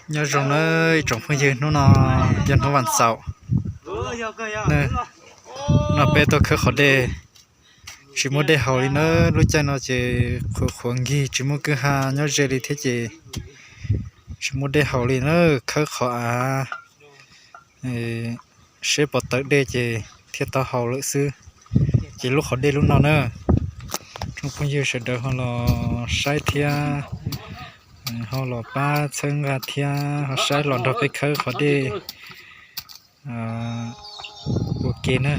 Nyob zoo nawb ib tsoom phooj ywg, hnub no yog hnub vas xaum. No peb tuaj khawb qhov dej, tsis muaj dej haus li nawb. Lub caij no ces qhuav qhuav nkig, tsis muaj kwj ha nyob ze li thiab ces tsis muaj dej haus li na. Khawb qhov av seb puas tawm dej ces thiaj tau haus lawm xwb. Ces lub qhov dej lub no na, tsoom phooj ywg sawv daws ho los saib thiab ho los pab txhawb nqa thiab ho saib los nrog peb khawb qhov dej ua ke na.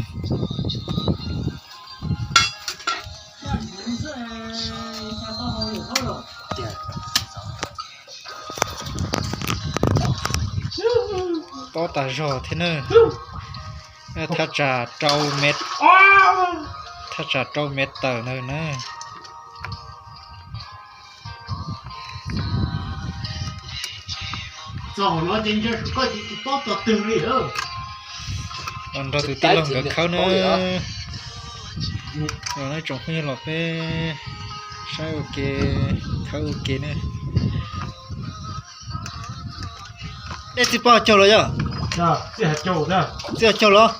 Tob tas zog thiab na. Thaj tsam rau mev, thaj tsam rau mev tawm ntawd na. Nrog tus tij laug nkawd khawb na. Tsoom phooj ywg los peb saib ua ke, khawb ua ke na. Dej txij pob caug los yog? Txij caug los?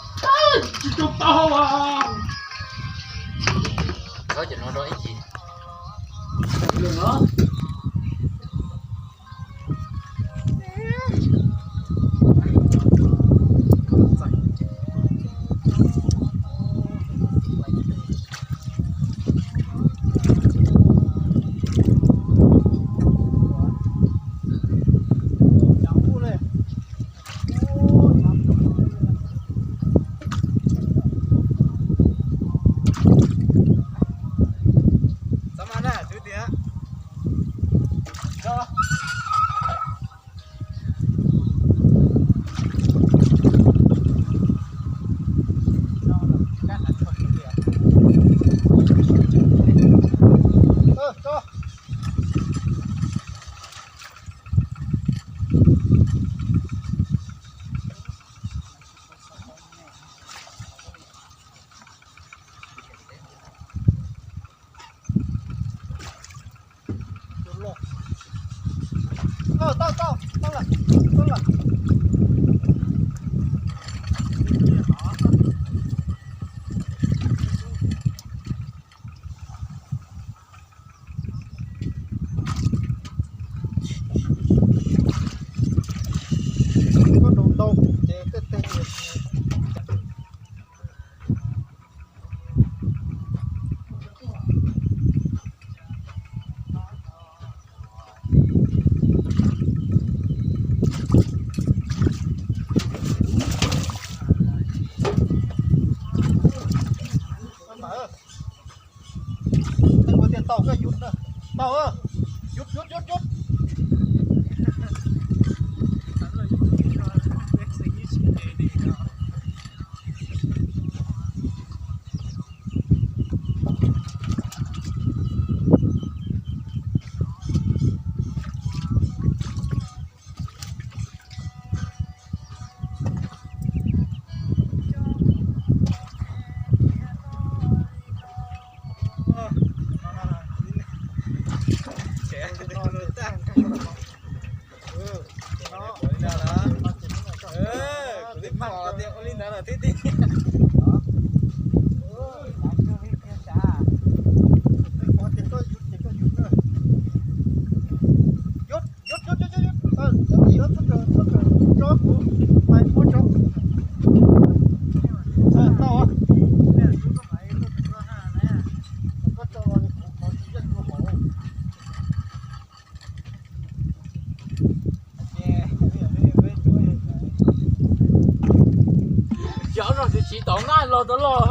Yog no tsis tau nqa los tau los.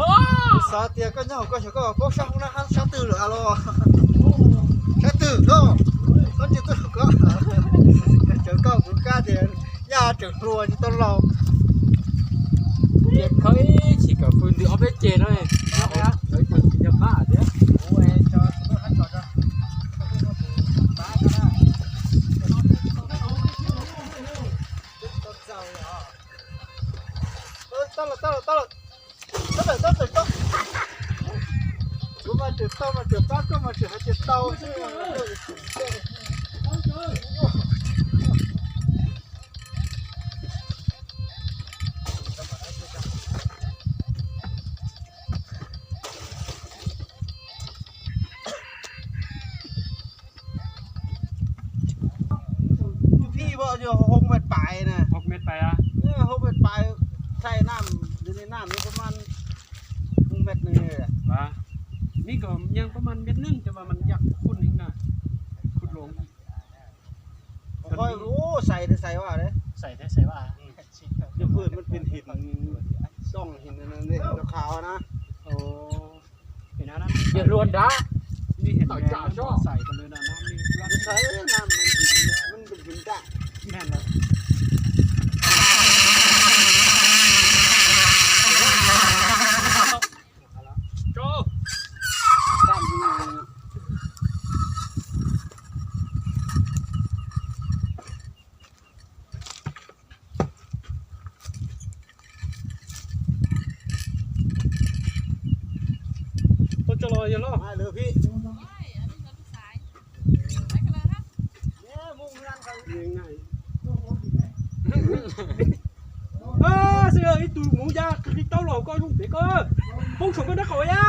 Xav tias koj nyob hauv koj xyov koj paub sab hoob na, sab twg lawm los? Sab twg no? Koj tsis tuaj hauv koj, cov koj kuv kab tias nyaj tseem hluas tsis tau laus. Ces khawb ib chim kom fws ntws ob peb ceg no, khawb tsis yog pab thiab. Kuv mas tseem tau mas tseem pab koj mas tseem hais tias tau xwb. Nws kom nyaj pab mas mét neej ces mas mas yam khun heev na, khun loo. Xais thiab xais vaj, xais thiab xais vaj. Pw mas pin hin, toj hin, rau qhov na. Yog luag nrad, tawm tsam xwb. Xais na, mas pin hin daj. Tuaj tso los yog loj. Xib, ib tug mus ya qhib taub los koj zoo pem koj, poob saum koj nraub qaum ya.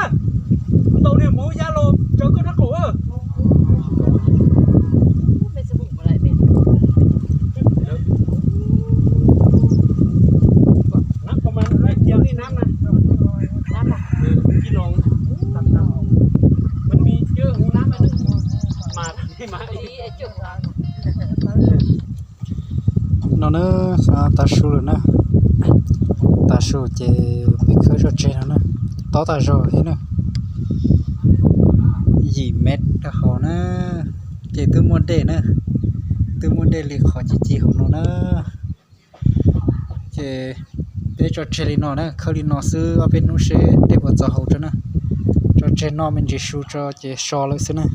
Ntau niag mus ya los tsaws koj nraub qaum. No na, tav su lawm na, tav su ces peb khawb tso tseg no na, tob tag zog thiab na, yim mev rau hauv na, ces twb muaj dej na, twb muaj dej li qhov ci ci hauv no na. Ces peb tso tseg li no na, khawb li no xwb ob peb hnub seb dej puas txaus hauv tso na. Tso tseg noj me ntsis su tso ces so lawm xwb na.